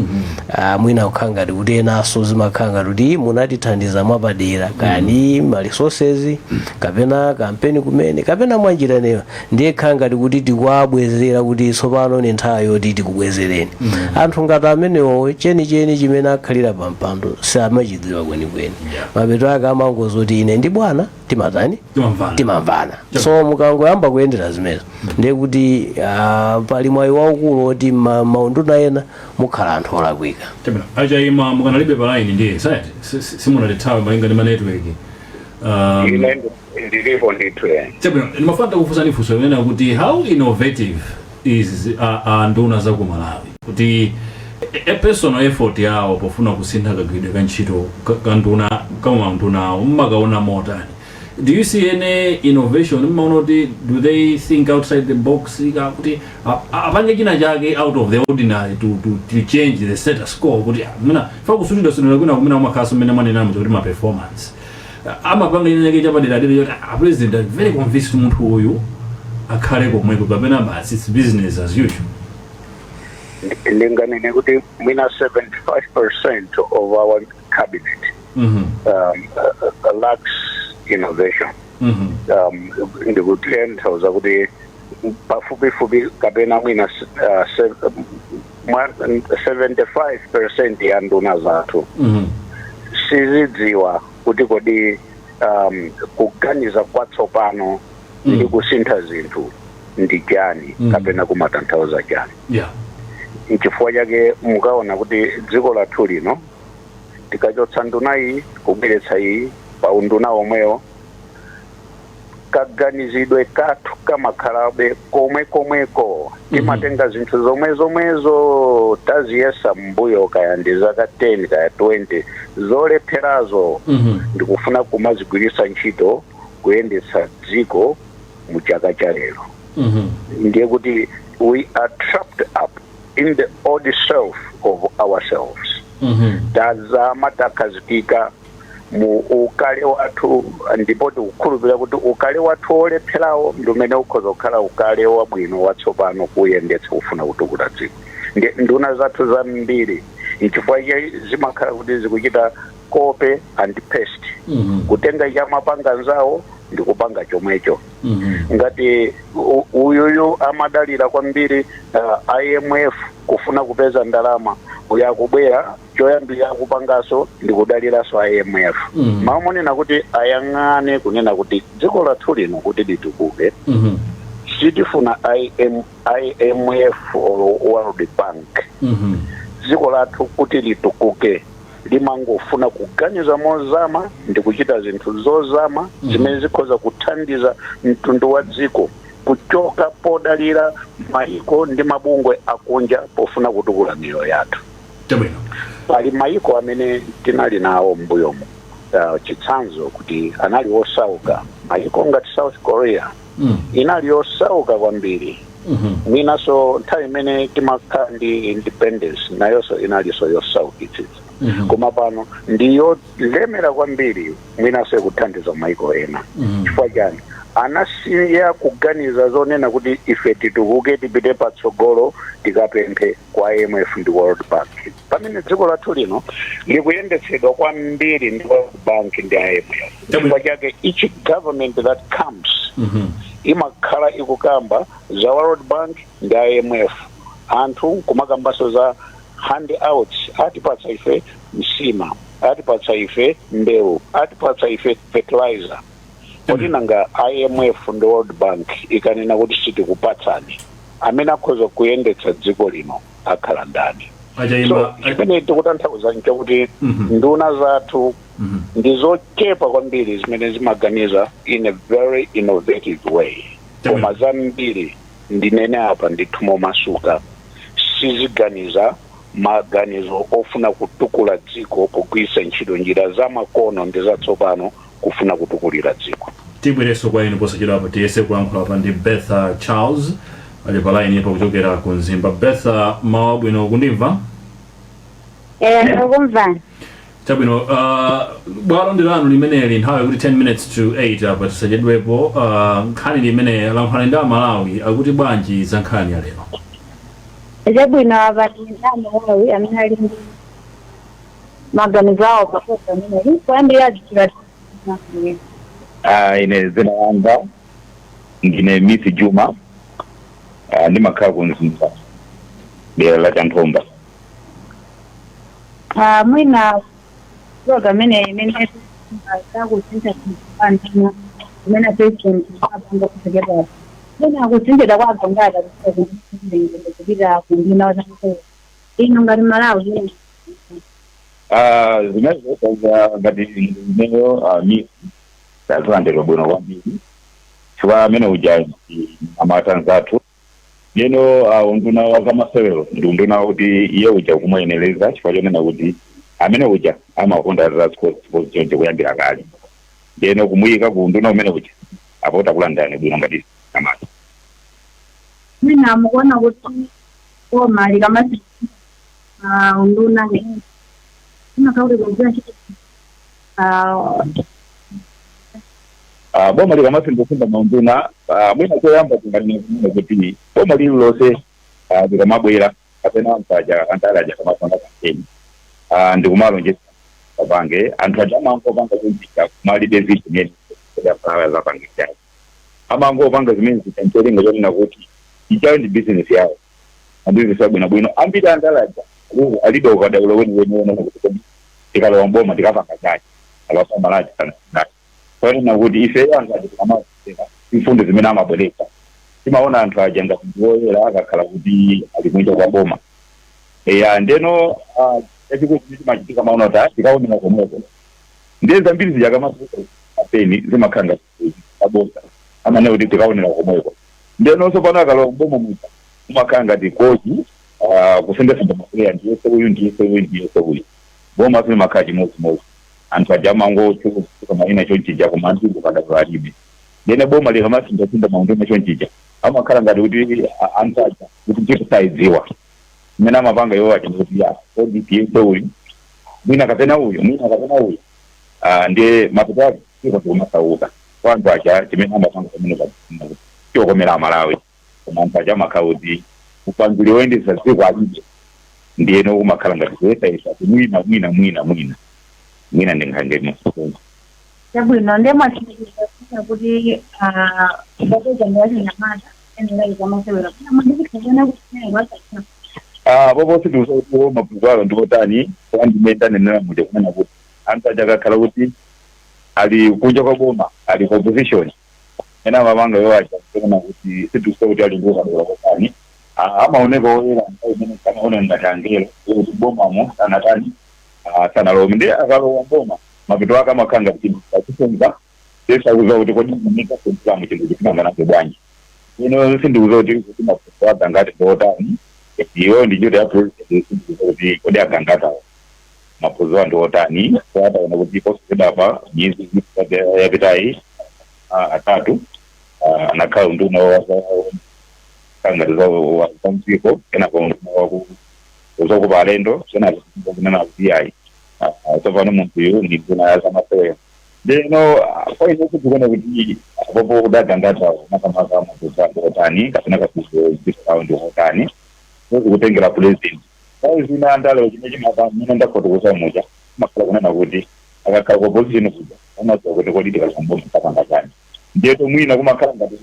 mwina kukhala ngati kuti enanso zimakhala ngati kuti munatithandiza mwapadera, kani ma resources kapena kampeni kumene kapena mwanjira ineyo, ndiye khala ngati kuti tikuwabwezera kuti tsopano ni nthawi yoti tikubwezereni. Anthu ngati amenewo chenicheni chimene akhalira pa mpando samachidziwa kwenikweni. Mapeto ake amangozoti ine ndi bwana timatani? Timamvana. Timamvana. So mukangoyamba kuyendera zimenezo, ndiye kuti pali mwayi waukulu woti maunduna ena mukhala anthu olakwika. Chabwino, achaima, mukanalibe pa line ndiye site simunatithawe malinga ndi ma network. Ine ndilipo ndithu. Chabwino, ndimafuna kufunsani funso limene kuti how innovative is nduna za ku Malawi, kuti a personal effort yawo pofuna kusintha kagwiridwe ka ntchito ka nduna, kama nduna awo, mmakaona motani? Do you see any innovation? Mmaona kuti do they think outside the box, kuti apange china chake out of the ordinary to change the status quo, kuti mwina fa kusunthidwa sunthidwa kwina kumene umakhalanso mmene mwanenamo kuti ma performance amapanga china chake chapaderadera choti a president are very convinced munthu uyu akhale komweko, kapena basi it's business as usual? Ndinganene kuti mwina 75% of our cabinet lacks innovation. Ndikutanthauza kuti Pafupifupi kapena mwina 75% ya nduna zathu sizidziwa kuti kodi kuganiza kwatsopano ndi kusintha zinthu ndi chani kapena kumatanthauza chani. Nchifukwa chake mukaona kuti dziko lathu lino tikachotsa nduna iyi, kubweretsa iyi pa unduna omwewo, kaganizidwe kathu kamakhalabe komwe komweko. Timatenga zinthu zomwe zomwezo taziyesa mbuyo, kaya ndi zaka 10 kaya 20 zolepherazo, ndikufuna kumazigwiritsa ntchito kuyendetsa dziko mu chaka cha lero. Ndiye kuti we are trapped up in the old self of ourselves. Tazama, takhazikika mu ukale wathu, ndipo tikukhulupirira kuti ukale wathu wolepherawo ndi umene ukhoza kukhala ukale wabwino watsopano kuyendetsa kufuna kutukula dziko. Ndi nduna zathu zambiri nchifukwa iye zimakhala kuti zikuchita copy and paste, kutenga chamapanga nzawo ndi kupanga chomwecho. Ngati uyuyu amadalira kwambiri IMF kufuna kupeza ndalama, uyu akubwera, choyambira akupangaso ndi kudaliranso IMF. Mawu kuti ayang'ane kunena kuti dziko lathu lino kuti litukuke, sitifuna IMF or World Bank. Dziko lathu kuti litukuke limangofuna kuganiza mozama ndi kuchita zinthu zozama zimene zikhoza kuthandiza mtundu wa dziko kuchoka podalira maiko ndi mabungwe akunja pofuna kutukula miyoyo yathu. Pali maiko amene tinali nawo m'mbuyomu, chitsanzo kuti anali osauka, maiko ngati South Korea inali yosauka kwambiri. Mwinaso nthawi imene timakhala ndi independence nayonso inalinso yosaukitsitsa, koma pano ndi yolemera kwambiri, mwinaso ikuthandiza maiko ena. Chifukwa chani? Anasiya kuganiza zonena kuti ife titukuke, tipite patsogolo, tikapemphe kwa IMF ndi World Bank, pamene dziko lathu lino likuyendetsedwa kwambiri ndi World Bank ndi IMF. Chifukwa chake each government that comes imakhala ikukamba za World Bank ndi IMF, anthu kumakambanso za handouts: atipatsa ife msima, atipatsa ife mbewu, atipatsa ife fertilizer. Kodi nanga IMF ndi World Bank ikanena kuti sitikupatsani, amene akhoza kuyendetsa dziko lino akhala ndani? So Achayimba. chimene tikutanthauza nchakuti nduna zathu ndi zochepa kwambiri zimene zimaganiza in a very innovative way, koma zambiri, ndinene apa ndithu momasuka, siziganiza maganizo ofuna kutukula dziko pogwiritsa ntchito njira zamakono ndi zatsopano kufuna kutukulira dziko. Tibwerenso kwa inu posachedwapo. Tiyese kulankhula pa ndi Betha Charles, ali pa line ipo kuchokera ku Mzimba. Betha, mawu abwino, kundimva? Eh, ndikumvani. Chabwino, bwalo ndi lanu limeneli. Nthawi kuti 10 minutes to 8 apa, tisachedwepo. Nkhani limene lankhulani ndi Amalawi akuti bwanji za nkhani ya lero? Chabwino, apa ndi Amalawi amene ali ndi maganizo awo pa program imeneyi. Kuyambirira dzikira. Ah, ine dzina langa ndine Miss Juma. Ah, ndimakhala ku Mzimba, dera la Chanthomba. Ah, mwina program imeneyi imene zakusintha anthu imene president apanga kusekepa, mwina akusinthidwa kwa agongata kupita ku nduna zamasewero, ino ngati Malawi? Ah, zimenezo ngati ineyo, ah, Miss, tazilandira bwino kwambiri chifukwa amene uja ndi amatanzathu. Ndiyeno unduna wa zamasewero ndi unduna kuti iye uja kumuyenereza, chifukwa chonena kuti amene uja amakonda za sports sports choncho kuyambira kale. Ndiyeno kumuyika ku unduna umene uja apo takulandirani bwino ngati amati. Mwina mukuona kuti boma likamati unduna imakhala kuti kugwira ntchito? Boma likamasintha maunduna, mwina choyamba tinganene kunena kuti boma lililonse likamabwera kapena anthu aja andale aja akamapanga kampeni ndikumalonjeza apange, anthu aja amangopanga chonchija kumalibe vision imene zapange chake. Amangopanga zimene zitancholinga chonena kuti ichayo ndi business yawo, mabizinesi abwinobwino. Ambiri andalaja alibe ukadaulo weniweni wonena kuti kodi tikalowa mboma tikapanga chachi akapamalaji kana kwanena kuti ifeyo angati tikamazera mfundo zimene amabweretsa, timaona anthu aja ngati ndiwoyera akakhala kuti ali kunja kwa boma. Eya, ndeno chachikulu chimene chimachitika, maona kuti tikaonera komweko, ndiye zambiri zija kamapeni zimakhala ngati abosa amene kuti tikaonera komweko. Ndeno pano akalowa mboma muja umakhala ngati kochi kusendasenda mapuleya, ndiyese uyu, ndiyese uyu, ndiyese uyu. Boma silimakhala chimodzimodzi, anthu aja amangochuka mayina chonchija, koma anthu ukadaulo alibe. Ndene boma likamasindasinda maunduna chonchija, amakhala ngati kuti anthu aja kuti ntchito sayidziwa. Imene amapanga iwo aja ndikuti ya kodi tiyese uyu mwina kapena uyu, mwina kapena uyu. Ndiye mapeto ake dziko tikumasauka kwa anthu aja. Chimene amapanga pamene pakuti chiokomera Amalawi, koma anthu aja amakhala kuti upangiri woyendetsa dziko alibe. Ndiyeno kumakhala ngati kuyesayesa kuti mwina, mwina, mwina, mwina, mwina ndinghange. Chabwino, ndiye mwatsimikizira kuti popeza ndi wachinyamata enera zamasewera mwandikuthekana kuti wasachina. Popo sitiuza maphunziro alo ndi otani, koma ndimene ndanenera muja kunena kuti anthu aja akakhala kuti ali kunja kwa boma, ali ku opposition, ena amapanga iwo aja kunena kuti sitiuza kuti ali ndi ukadaulo kotani. Amaoneka oyera nthawi imene amaona ngati angelo kuti bomamo sanatani, sanalowe. Ndi akalowa mboma, mapeto ake amakhala ngati chinthu achifunza sesakuza kuti kodi ndikafunziramo chinthu chipinanga nacho bwanji. Ino sindikuza kuti maphunziro ake angati ndiotani. Iyo ndi ntchito ya president. Sindikuza kuti kodi agangatawo maphunziro ndi otani. Ataona kuti posachedwapa, miyezi yapitayi 3, anakhala unduna ngati za mdziko, kenako unduna wazokopa alendo, kenako kunena kuti ayi, tsopano munthuyu ndi nduna ya zamasewera. Ndeno kwa ine sindikuona kuti apopo kudagangatawo makamaka maphunziro ndi otani kapena kaphunziro ntchito kawo ndi otani, kutengera president. Nthawi zina andale chimene chimapa mmene ndafotokoza muja, makhala kunena kuti akakhala ku opposition kuja amadziwa kuti kodi tikalowa tapanga chani. Ndiyeto mwina kumakhala ngati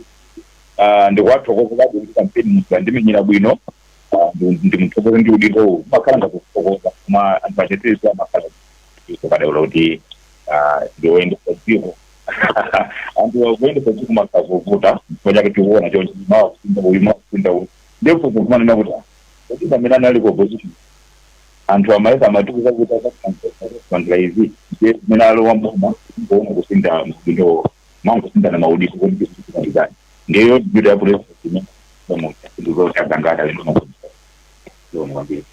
ndikuwathokozerabe kuti kampeni munthu andimenyera bwino, ndimuthokoze ndi udindo uwu, kumakhala ngati kuthokoza, koma anthu achetezi amakhala kadaulo kuti ndiwoyendesa dziko. Anthu kuyendesa dziko makhala kuvuta, chifukwa chake tikuona chonchi, mawa kusinda uyu, mawa kusinda uyu. Ndiye kumanena kuti kodi pamene anali ku opposition anthu amaisa amatiuza kuti akapangira izi, ndiye zimene alowa mboma ngoona kusinda maudindo, mangosindana maudindo, kodi tikutikalizani? Ndiyo ntchito ya president imene ndikuti agangata lero kwambiri.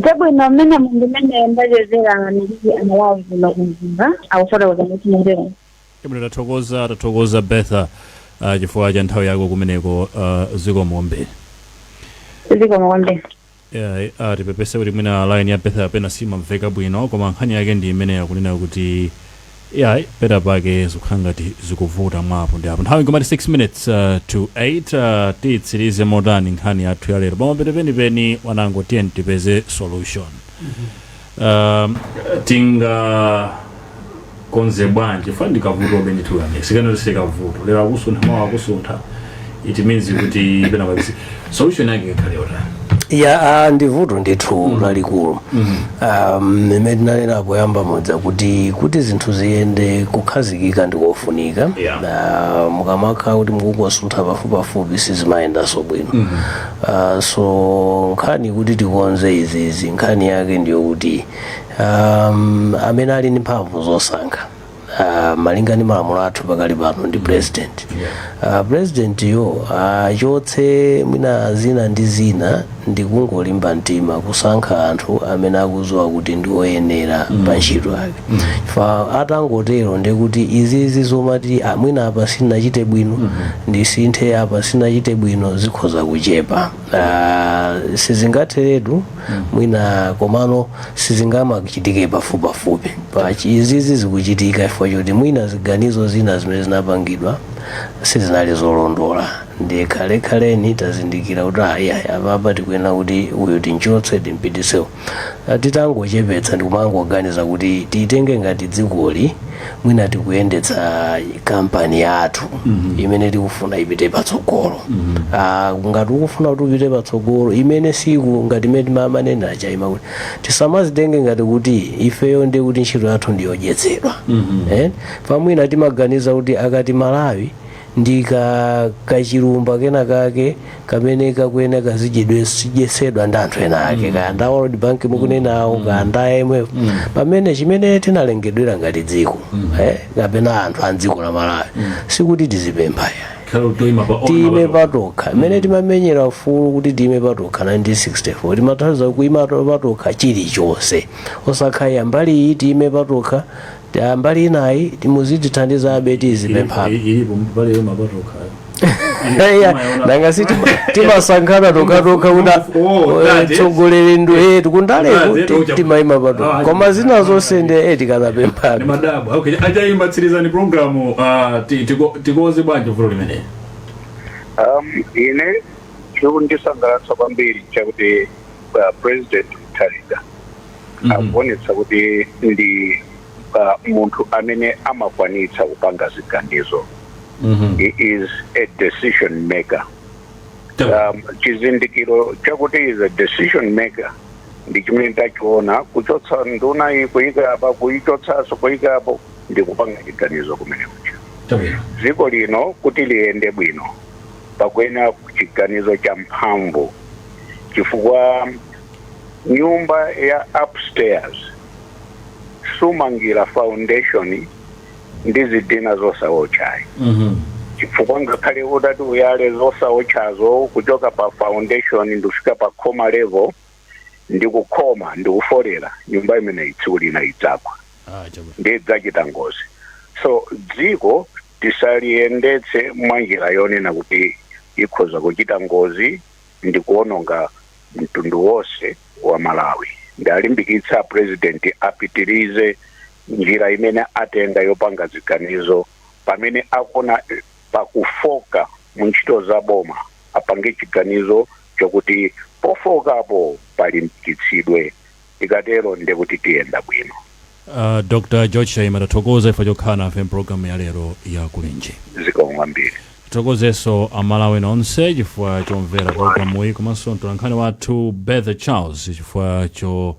Chabwino, mmene ndimene ndachezera ndi Amalawi kuno kumzimba akufotokoza kuti motero. Chabwino, tathokoza, tathokoza Betha chifukwa cha nthawi yako kumeneko, zikomo kwambiri. Zikomo kwambiri. Yeah, tipepese kuti mwina line ya Betha pena simamveka bwino, koma nkhani yake ndi imene yakunena kuti yeah, pena pake zikukhala ngati zikuvuta mwapo ndi apo. Nthawi ngomati 6 minutes to 8. Tiyitsirize motani nkhani yathu ya lero? Pamapeto penipeni, wanango, tiye tipeze solution. Tinga konze bwanji? Fa ndikavuto ndithu ame sikano sikavuto, lero akusuntha, mawa akusuntha. It means kuti pena pake solution yake ikhale yotani? Ya, ndi vuto ndithu lalikulu. Imene tinanena poyamba modza kuti zinthu ziyende, kukhazikika ndikofunika. Mukamakhala kuti mukungosuntha pafupipafupi, sizimayendanso bwino. So nkhani kuti tikonze izizi, nkhani yake ndiyokuti amene ali ndi mphamvu zosankha, malinga ndi malamulo athu pakali pano, ndi president. President yo achotse mwina zina ndi zina ndi kungolimba mtima kusankha anthu amene akudziwa kuti ndi oyenera pa ntchito yake. Fa atangotero, ndikuti izizi zomati mwina apa sindinachite bwino, ndisinthe, apa sindinachite bwino, zikhoza kuchepa. Sizingatheretu mwina, komano sizingamachitike pafupipafupi. Pa izizi zikuchitika chifukwa choti mwina ziganizo zina zimene zinapangidwa sizinali zolondola. Ndiye khalekhaleni tazindikira kuti ayi, apapa tikuyenera kuti uyu tinchotse, timpitisewo. Titangochepetsa ndikumangoganiza kuti tiyitenge ngati dzikoli mwina tikuyendetsa kampani yathu imene tikufuna ipite patsogolo. Ngati ukufuna kuti upite patsogolo, imene siku ngati imene timamanena chaima kuti tisamazitenge ngati kuti ifeyo ndi kuti ntchito yathu ndiyodyetsedwa, eh? Pamwina timaganiza kuti akati Malawi ndi kachilumba kena kake kamene kakuyenera kazidyetsedwa ndi anthu ena ake, kaya nda World Bank mukunenawo, kaya nda IMF, pamene chimene tinalengedwera ngati dziko, kapena anthu a dziko la Malawi, sikuti tizipempha yayi. Khala toyima pa Tiime patokha. Mmene timamenyera ufulu kuti tiime patokha 1964, timathandiza kuima patokha chilichonse, osakhala mbali iyi tiime patokha, mbali inayi muzitithandizabe, tizipemphabe. Ilipo mbali yoyima patokha? Nanga si timasankhana tokhatokha kuti Oh, that is. tsogoleri ndu tikundaleku That is, timayima patokha, koma zina zonse ndi tikanapemphabe. Madabo, okay, achayimba, tsirizani programu. Tikoze bwanji vuto limeneli? Ine chikundisangalatsa kwambiri chakuti President Mutharika akuonetsa kuti ndi munthu amene amakwanitsa kupanga ziganizo. He is a decision maker. Chizindikiro chakuti is a decision maker ndi chimene tachiona, kuchotsa nduna iyi kuyika apa, kuyichotsanso kuyika apo, ndi kupanga chiganizo kumene kucha. Dziko lino kuti liyende bwino pakuyenera chiganizo cha mphamvu, chifukwa nyumba ya upstairs sumangira foundation ndi zidina zosaotchayi, chifukwa ngakhale utati uyale zosaotchazo kuchoka pa foundation ndikufika pa khoma level, ndikukhoma ndikufolera, nyumba imeneyi tsiku lina idzagwa. Chabwino. Ndi idzachita ngozi. So dziko tisaliyendetse mwanjira yonena kuti ikhoza kuchita ngozi ndi kuononga mtundu wonse wa Malawi. Ndalimbikitsa President apitirize njira imene atenga yopanga ziganizo pamene akuona pakufoka mu ntchito za boma, apange chiganizo chokuti pofokapo palimbikitsidwe. Tikatero ndekuti tiyenda bwino. Dr George Chaima, tathokoza ife chokhala nafe mpulogalamu ya lero ya Kulinji. Zikomo kwambiri. Tithokozenso Amalawi nonse chifukwa chomvera pologalamu iyi, komanso mtolankhani wathu Betha Charles chifukwa cho